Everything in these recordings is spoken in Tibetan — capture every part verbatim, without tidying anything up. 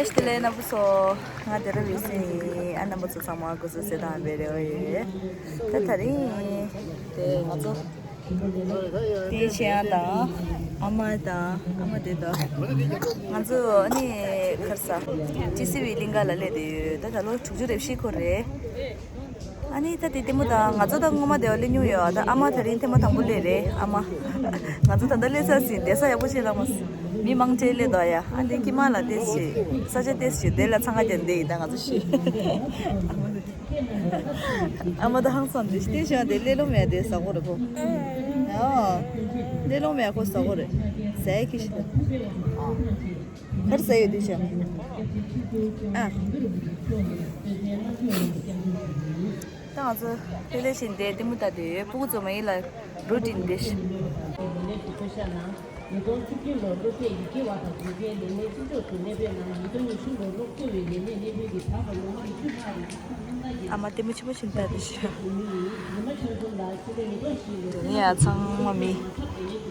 བཀྲ་ཤིས་བདེ་ལེགས་རྣམ་པ་ཚོ། ང་དེ་ར་བི་སི་ཨ། རྣམ་པ་ཚོ་ཚང་མ་སྐུ་གཟུགས་གསལ་ཐང་བེ་རེ་ཨོ་ཡེ། ད་དེ་རིང་དེ་ང་ཚོ་བསྟན་ཆེ་ཡང་དང་ཨ་མ་དང་ཨ་མ་དེ་དང་ང་ཚོ་ཨ་ནི་ཁར་ས་ཅི་སི་བི་གླིང་ག་ལ་སླེབས་བསྡད་ཡོད། ད་ད་ལོ་དྲུག་ཅུ་རེ་བཞི་འཁོར་རེད། ཨ་ནི་ད་དེ་ལྟད་མོ་དང་ང་ཚོ་ད་སྔོན་མ་དེ་བ་སླེབས་མྱོང་ཡོད། ད་ཨ་མ་དེ་རིང་ཐེངས་མ་དང་པོ་སླེབས་རེད། ཨ་མ་ང་ཚོ་ད་ལྟ་སླེབས་ཚར་ཟིན། བསྡད་ས་ཡག་པོ་ཅིག་རག་མ་སོང་། མི་མང་ཆེ་སླེབས་འདུག་ཡ། ཨ་འདི་ཀྱི་མ་ལ་ཏེས་ཤིག་ས་ཆ་ཏེས་ཤིག་དེ་ལ་ཚང་ང་རྒྱ་འདི་ཡིན། ད་ང་ཚོ་ཤི། ཨ་མ་ད་ཧང་སང་འདི་ཤི་ཏེ་ཤི་བ་དེ་སླེབས་ལོང་མེད་དེ་ཟ་གོ་རེད་གོ། ཨ་སླེབས་ལོང་མེད་གོ་ཟ་གོ་རེད། ཟ་ཡ་ཁྱི་ཤི་ད། གར་ཟ་ཡོད་དེ་ཤ། ཨ། ད་ང་ཚོ་ཕེ་ལེ་ཤིན་ཏེ་ལྟད་མོ་ལྟ་དུས་ཕྲུ་གུ་ཚོ་མ་ཡིན་ལ་རུ་ཊིན་འདི་ཤ། ཉིས་སྟོང་བཅུ་བདུན་ལོར་སློབ་དེབ་ཡི་གེ་བ་དང་དགོས་གལ་ལས་གནས་སྤྱི་ཚོགས་སུ་གནས་སྤོས་གནང་། ཉིས་སྟོང་ཉི་ཤུ་ལོར་སློབ་གསོ་བའི་ལས་གནས་གནས་སྤོས་ཀྱིས་ད་བར་ལོ་ངོ་ཉི་ཤུ་ལྷག་རིང་ཨ་མ་ལྟད་མོ་ཆེན་པོ་ཞིག་ལྟ་དེ་ཤ། ཉི་མ་ཆུང་ཆུང་ལ་ཆེད་ལས་མི་ཐོག་ཞིག་ལས་དེ་ནས་ཡང་ཚང་མ་མི་ཉིས་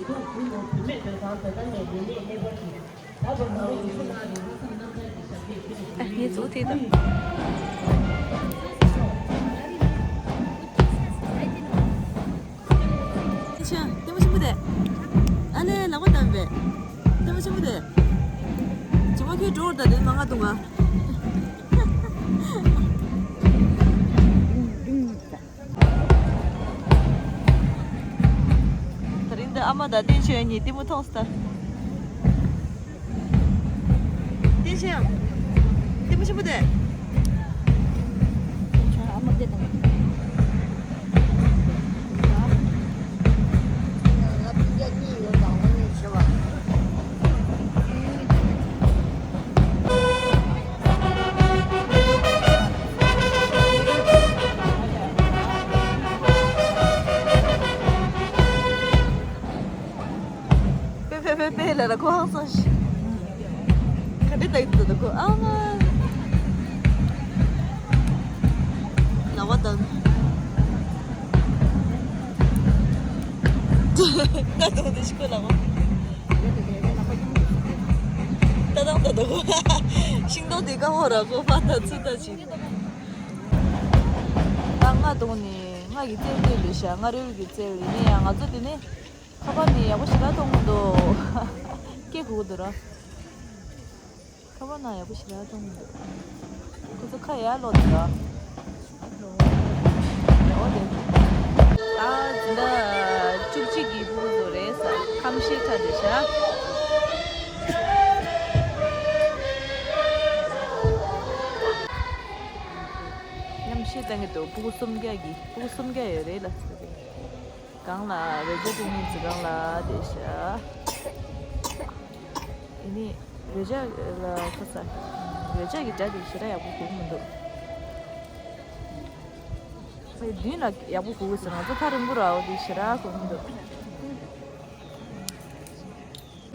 སྟོང་དགུ་ལོར་བུད་མེད་སྡོད་ཁང་བོད་ཁང་ནས་ལས་གནས་གནས་སྤོ་ཞིང་། ད་བར་ལོ་ངོ་ཉི་ཤུ་ལྷག་རིང་ལྷག་བསམ་རྣམ་དག་གི་ཞབས་འདེགས་ཞུ་རུ་ཨ་ངའི་གཟུགས་ཐིག་དང་། ཤ་ལྟད་མོ་ཆེན་པོ་དེ། ཨ་ནེ་ལག་པ་བསྡམས་པས། ལྟད་མོ་ཆེན་པོ་དེ། ཇོ་མོ་ཁྱོད་འགྲོ་བར་ད་དེ་མ་ང་དུང་ང་། དེ་རིང་འདི་ཨ་མ་དང་བསྟན་ཆོས་གཉིས་ལྟད་མོ་མཐོང་སྟེ། བསྟན་ཆོས་ཡང་ལྟད་མོ་ཆེན་པོ་དེ། པེ་པེ་པེ་པེ་ལ་ལ་ཁོ་ཧང་སང་ཤི། ག་འདྲ་ལྟ་ཡི་འདུག་ཁོ་ཨ་མ། ལ་བ་དང་། ང་དང་དེ་ཤི་ཁོ་ལ་བ། ད་དང་ད་དང་ཤིང་སྡོང་དེ་ཀ་ཧོ་ར་ཁོ་ཕ་ད་ཚུ་ད་ཅི། ད་ང་དང་ནི་ང་གི་རྩེད་འདོད་ལས་ཤ། ང་རེ་བའི་གི་རྩེད་ལས་ནི་ཡང་ང་ཚོ་དེ་ནི། ཁ་པར་ནས་ཡག་པོ་ཞེ་དྲག་གཏོང་གི་འདུག་སྐད་གོ་གི་འདུག་ར། ཁ་པར་ནང་ཡག་པོ་ཞེ་དྲག་གཏོང་གི་འདུག་ཁོ་ཚོ་ཁ་ཡར་ལོག་འདུག་ར། ཨོ་དེ། ད་འཛིན་གྲྭ་བཅུ་གཅིག་གི་ཕྲུ་གུ་ཚོ་རེད་ས། ཁམས་ཤེས་ཁྲ་དེ་ཤ། མཉམ་ཤེས་བཏང་གི་འདུག་ཕྲུ་གུ་སུམ་བརྒྱ་གི་ཕྲུ་གུ་སུམ་བརྒྱ་ཡོད་རེད་ལ། སྒང་ལ་རོལ་ཆ་ཐུག་མིན་ཚེ་སྒང་ལ་དེ་ཤ། ཨེ་ནི་རོལ་ཆ་ལ་ཁ་ས། རོལ་ཆ་གི་སྒྲ་དེ་ཞེ་དྲག་ཡག་པོ་གོ་གི་མི་འདུག་ཚེ་མདུན་ལ་ཡག་པོ་གོ་གི་ཟེར། ང་ཚོ་ཐག་རིང་པོ་ར་འོ་དེ་ཞེ་དྲག་གོ་གི་མི་འདུག་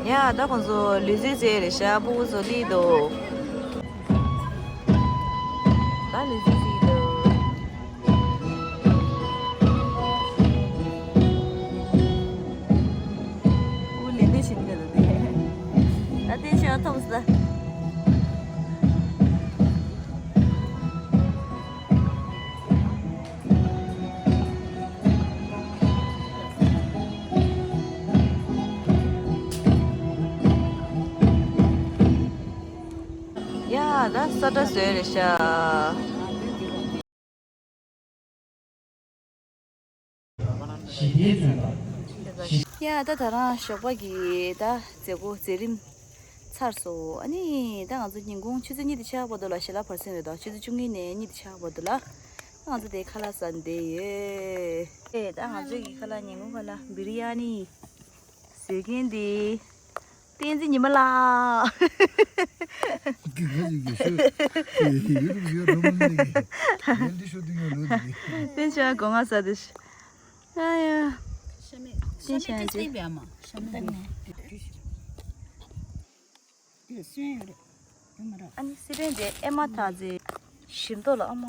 ཡ་ད་ཁོང་ཚོ་ལུས་རྩལ་རྩེད་རེད་ཤག་ཕྲུ་གུ་ཚོ་སླེབས་འདུག་ད་ལུས་རྩལ་རྩེད་འདུག་ཕྲུ་གུ་ལེན་འདོད་བྱེད་འདོད་འདུག་ད་ལྟའི་ཆར་ཐོབ་ས། ཡ་ད་ས་ཁྲ་བཟོས་རེད་ཤག་ཡ་ད་ད་རང་ཞོགས་པ་གི་ད་མཛད་སྒོ་མཛད་རིམ་ཚར་སོང་། ཨ་ནི་ད་ང་ཚོ་ཉིན་གུང་ཆུ་ཚོད་གཉིས་དང་ཕྱེད་ཀ་བར་དུ་ལ་ཞལ་ལག་བར་གསེང་རེད་དོ། ཆུ་ཚོད་བཅུ་གཉིས་ནས་གཉིས་དང་ཕྱེད་ཀ་བར་དུ་ལ་ང་ཚོ་དེ་ཁ་ལག་ཟ་བསྡད་ཡོད། ཨེ་ད་ང་ཚོའི་གི་ཁ་ལག་ཉིན་གུང་ཁ་ལག་བི་རི་ཡ་ནི། བཟོ་མཁན་དེ། བསྟན་འཛིན་ཉི་མ་ལགས། གི་ག་ཡི་གི་ཤོད། ཡི་ཡི་རུ་ཡོད་རུ་མི་ལི་གི། ཡོད་འདི་ཤོད་འདི་ཡོད་ལོ་འདི་གི། བསྟན་ཆ་སྒོ་ང་ས་དེ་ཤ། ཨ་ཡ། ཤ་མེད་ཤ་མེད་ཏེ་སྟེང་བའི་ཨ་མ་ཤ་མེད་ཏེ། དེ་སོན་ཡོད་རེད། ཡོད་མ་རེད། ཨ་ནི་སི་པན་དེ་ཨེ་མ་ཐག་རྩེ། ཞིམ་མདོག་ལ་ཨ་མ།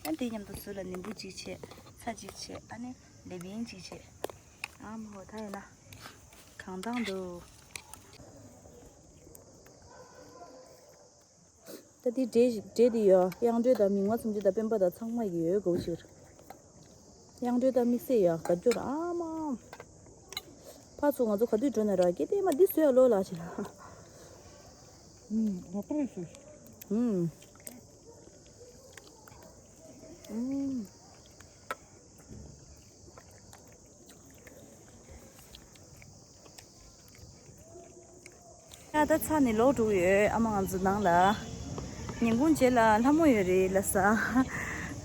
ཨ་དེ་མཉམ་དུ་ཟུར་ལ་ནིམ་བུ་གཅིག་བྱས། ཚྭ་གཅིག་བྱས། ཨ་ནི་ལེ་བིང་གཅིག་བྱས། ཨ་མ་ཧོ་ད་ཡིན་ན། གང་དང་འདུག་ད་འདི་འབྲས་འབྲས་འདི་ཡོད། གཡང་འབྲས་དང་མིག་དམར་ཚོམ་ཅུ་དང་སྤེན་པ་དང་ཚང་མ་ཡོད་དགོས་ཕྱིར། གཡང་འབྲས་དང་དམིགས་བསལ་ཡ་དགའ་སྐྱོར་ཨ་མ། ཕར་ཚུར་ང་ཚོ་ག་དུས་འགྲོ་ན་ར་སྐྱེ་ལྡན་མ་འདི་བཟོས་ཡ་ལོ་ལ་ཕྱིར། ཨུམ། ལོ་ཀ་རེ་སོ། ཨུམ། ཨུམ། ཡ་ད་ཚ་ནས་ལོག་འགྲོ་གི་ཡོད། ཨ་མ་ང་ཚོ་ནང་ལ། ཉིན་གུང་རྗེས་ལ་ལྷ་མོ་ཡོད་རེད་ལ་ས།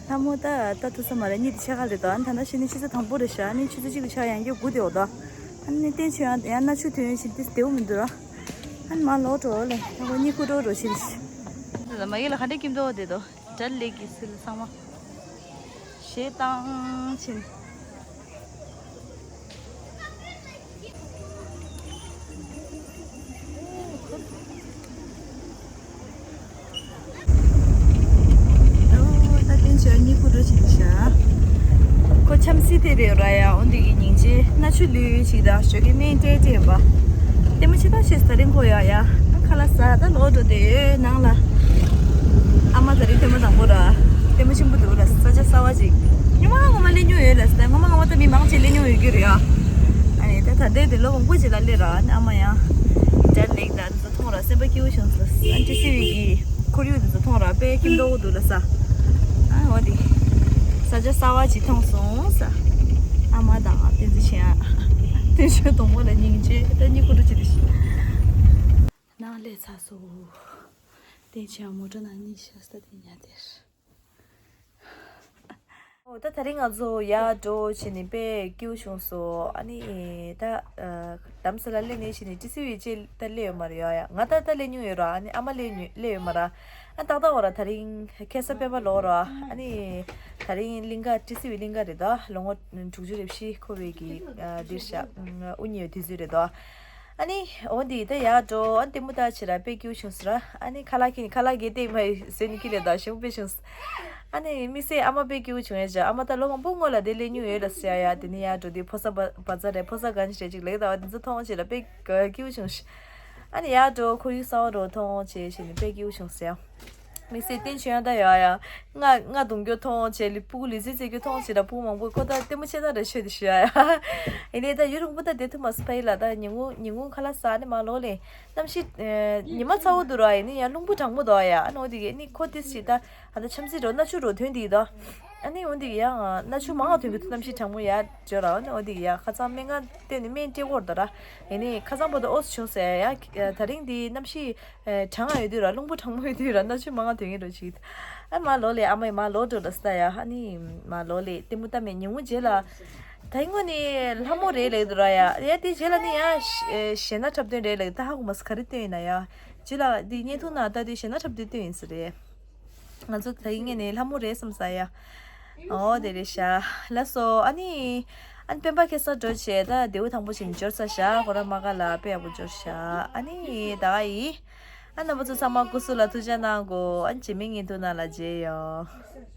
ལྷ་མོ་ད་ལྟ་ཐུབ་ས་མ་རེད། གཉིད་དེ་ཆེ་ཁ་རེད་དོ། ཨ་ནི་ད་ནང་བཞིན་ནི་ཆུ་ཚོད་དང་པོ་རེད་ཤག་ཨ་ནི་ཆུ་ཚོད་གཅིག་ལ་ཆགས་ཡང་སྐྱོ་དགུ་དེ་འོ་དོ། ཨ་ནི་བསྟན་ཆོས་ཡང་ཡང་ན་ཆུ་ཐོན་ཡོད་ཕྱིན་ཏིས་བདེ་བོ་མི་འདུག་ར། ཨ་ནི་མ་ལོག་འགྲོ་ལེ། ད་ཁོ་གཉིད་ཁུག་འགྲོ་འགྲོ་ཕྱིན། མ་གི་ལ་ག་འདྲ་སྐྱིད་མདོག་བསྡད་དོ། དགྲ་ལེགས་ཀྱི་སིལ་ཚང་མ། ཞེ་སྡང་ཕྱིན། ཨོ་ད་བསྟན་ཆོས་གཉིད་ཁུག་འགྲོ་ཕྱིན་ཤག་ཁོ་འཆམ་སི་དེ་རེད་ར་ཡ། འོ་འདི་གི་སྙིང་རྗེ་ན་ཆུ་ལུས་ཅིག་དང་ཞོ་གི་སྨན་སྤྲད་སྤྲད་པ། ལྟད་མོ་ཆེ་ཐག་ཤེས་ད་རིང་ཁོ་ཡ་ཡ། ཁ་ལག་ཟ་ད་ལོག་འགྲོ་དེ་ཡོད་ནང་ལ། ཨ་མ་ད་རིང་ཐེངས་མ་དང་པོ་ར། ལྟད་མོ་ཆེན་པོ་འདུག་ར། ས་ཆ་གསར་བ་ཅིག་ངོ་མ་ངོ་མ་སླེབས་མྱོང་ཡོད་ལ་ས། ངོ་མ་ངོ་མ་ད་མི་མང་ཆེ་སླེབས་མྱོང་ཡོད་རྒྱུ་རེད་ཡ། ཨ་ནི་ད་ད་ལྟའི་དེ་ལོ་མང་པོ་ཅིག་ལ་སླེབས་ར། ཨ་ནི་ཨ་མ་ཡང་། དགྲ་ལེགས་དང་འདི་ཚོ་མཐོང་ར་སེམས་པ་སྐྱིད་པོ་བྱུང་སོང་། ཨ་ནི་ཏི་སི་ཝི་གི་ཁོར་ཡུག་འདི་ཚོ་མཐོང་ར་དཔེ་སྐྱིད་མདོག་འདུག་ལ་ས། ཨ་འོ་དེ། ས་ཆ་གསར་བ་ཅིག་མཐོང་སོང་ས། ཨ་མ་དང་བསྟན་འཛིན་ཆེ་ཡ། བསྟན་ཆོས་དང་པོ་ལ་སྙིང་རྗེ་ད་གཉིད་ཁུག་འགྲོ་ཅི་དེ་ཤི། ནང་སླེབས་ཚར་སོང་། བསྟན་ཆེ་ཡ་མོ་ཊ་ནང་གཉིད་ཤར་ས་དེ་ཉལ་དེར། ཨོ་ད་ད་རིང་ང་ཚོ་ཡར་འགྲོ་བྱས་ནས་དཔེ་སྐྱིད་པོ་བྱུང་སོང་། ཨ་ནི་ད་རྡ་རམ་ས་ལ་སླེབས་ནས་བྱས་ནས་ཏི་སི་ཝི་ཅེ་ད་སླེབས་ཡོད་མ་རེད་ཡ། ཡ་ང་ད་ད་སླེབས་མྱོང་ཡོད་ར། ཨ་ནི་ཨ་མ་སླེབས་མྱོང་སླེབས་ཡོད་མ་ར། ཨ་ཏག་ཏག་འོ་ར་ད་རིང་ཁ་སང་སྤེན་པ་ལོག་ར། ཨ་ནི་ད་རིང་གླིང་ག་ཏི་སི་ཝི་གླིང་ག་རེད་ད། ལོ་ངོ་དྲུག་ཅུ་རེ་བཞི་འཁོར་བའི་གི་འདིར་ཤག་དབུ་བརྙེས་ཡོད་དུས་ཚོད་རེད་ད། ཨ་ནི་འོ་འདི་ད་ཡར་འགྲོ། ཨ་ནི་ལྟད་མོ་ལྟ་བྱེད་ར་དཔེ་སྐྱིད་པོ་བྱུང་སོང་ར། ཨ་ནི་ཁ་ལག་ཁྱེར་ནས་ཁ་ལག་གས་སྟེང་མ་བཟོས་ནས་ཁྱེར་ལས་ད་ཞེ་པོ་དཔེ་བྱུང་སོང་། ཨ་ནི་དམིགས་བསལ་ཨ་མ་དཔེ་སྐྱིད་པོ་བྱུང་ཡ་ཅག་ཨ་མ་ད་ལོ་མང་པོ་སྔོན་ལ་དེ་སླེབས་མྱོང་ཡོད་ལ་ཟེར་ཡ། ཡ་དེ་ནས་ཡར་འགྲོ་དུས་ཕོ་གསར་བ་བ་ཛ་རེད། ཕོ་གསར་གང་ཞིག་རེད་ཅིག་ལེགས་ད་བ་དེ་ཚོ་མཐོང་བྱེད་ར་དཔེ་སྐྱིད་པོ་བྱུང་ཤག་ཨ་ནི་ཡར་འགྲོ་ཁོར་ཡུག་གསར་བ་རོ་མཐོང་བྱེད་བྱེད་ནས་དཔེ་སྐྱིད་པོ་བྱུང་ཟེར་ཡ། དམིགས་བསལ་བསྟན་ཆོས་ཡང་ད་ཡོད་ཡ། ང་ང་གདུང་རྒྱུ་མཐོང་བྱས་ལི་སྤུ་གུ་ལི་ཟི་ཙེ་རྒྱུ་མཐོང་བྱས་ད་སྤུ་གུ་མང་པོ་ཁོ་ད་ལྟད་མོ་ཆེ་ད་རེ་ཤོད་དེ་ཤོད་ཡ། ཡིན་ནའི་ད་ཡུན་རིང་པོ་ད་བསྡད་ཐུབ་མ་སོང་། ཕ་ཡི་ལ་ད་ཉིན་གུང་ཉིན་གུང་ཁ་ལག་ཟ་ནས་མ་ལོག་ལེ། གནམ་གཤིས་ཉི་མ་ཚ་བོ་འདུག་ར། ཡིན་ནའི་ཡང་རླུང་བུ་གྲང་མོ་འདུག་ཡ། ཨ་ནི་འོ་དེ་གི་ཨ་ནི་ཁོ་ཏི་སི་ད་ཨ་ད་འཆམ་སི་རོ་ན་ཆུ་རོ་ཐོན་དེ་ད། ཨ་ནི་འོ་དེ་གི་ཡང་ན་ཆུ་མང་ང་ཐོན་གི་འདུག་གནམ་གཤིས་གྲང་མོ་ཡ་འཇོ་ར། ཨ་ནི་འོ་དེ་གི་ཡ་ཁ་ཚང་སྨན་ཁང་བསྟན་ནས་སྨན་སྤྲད་གོ་ད་ར། ཡིན་ནའི་ཁ་ཚང་བར་དུ་ཨོ་སི་བྱུང་ཟེར་ཡ། ད་རིང་དེ་གནམ་གཤིས། ཨེ། གྲང་ང་ཡོད་དུས་ར། རླུང་བུ་གྲང་མོ་ཡོད་དུས་ར་ན་ཆུ་མང་ང་ཐོན་གྱི་འགྲོ་ཅིག་ཨ་མ་ལོག་ལེ། ཨ་མ་ཡི་མ་ལོག་འགྲོ་ལ་ས་ཡ། ཨ་ནི་མ་ལོག་ལེ་ལྟད་མོ་ལྟ་མེད་ཉིན་མོ་རྗེས་ལ། ད་ཡིན་ངོ་ནི་ལྷ་མོ་རེད་ལེགས་འདུག་ར་ཡ། ཡ་དེ་རྗེས་ལ་ནི་ཡ་ཞེ་ན་འཁྲབ་སྟོན་རེད་ལེགས། ད་ཧ་གོ་མ་སོང་ག་རེ་སྟོན་ཡིན་ན་ཡ། རྗེས་ལ་དེ་བརྙན་ཐུང་ནང་ལྟ་དུས་ཞེ་ན་འཁྲབ་སྟོན་སྟོན་ཡིན་ས་རེད། ང་ཚོ་ད་ཡིན་ངེས་ནས་ལྷ་མོ་རེད་བསམ་ས་ཡ། ཨོ་དེ་རེད་ཤག་ལགས་སོ། ཨ་ནི། ཨ་ནི་སྤེན་པ་ཁ་སང་འགྲོ་བྱས་ད་དེའུ་དང་པོ་ཞིག་འབྱོར་ཚར་ཤག་ཁོ་རང་མ་ག་ལ་དཔེ་ཡག་པོ་འབྱོར་ཤག་ཨ་ནི་ད་ག་ཡིན། ཨ་རྣམ་པ་ཚོ་ཚང་མ་སྐུ་གཟུགས་ལ་ཐུགས་ཅག་གནང་གོ་ཨ་ནི་རྗེས་མའི་བརྙན་ཐུང་ནང་ལ་མཇལ་ཡོང་།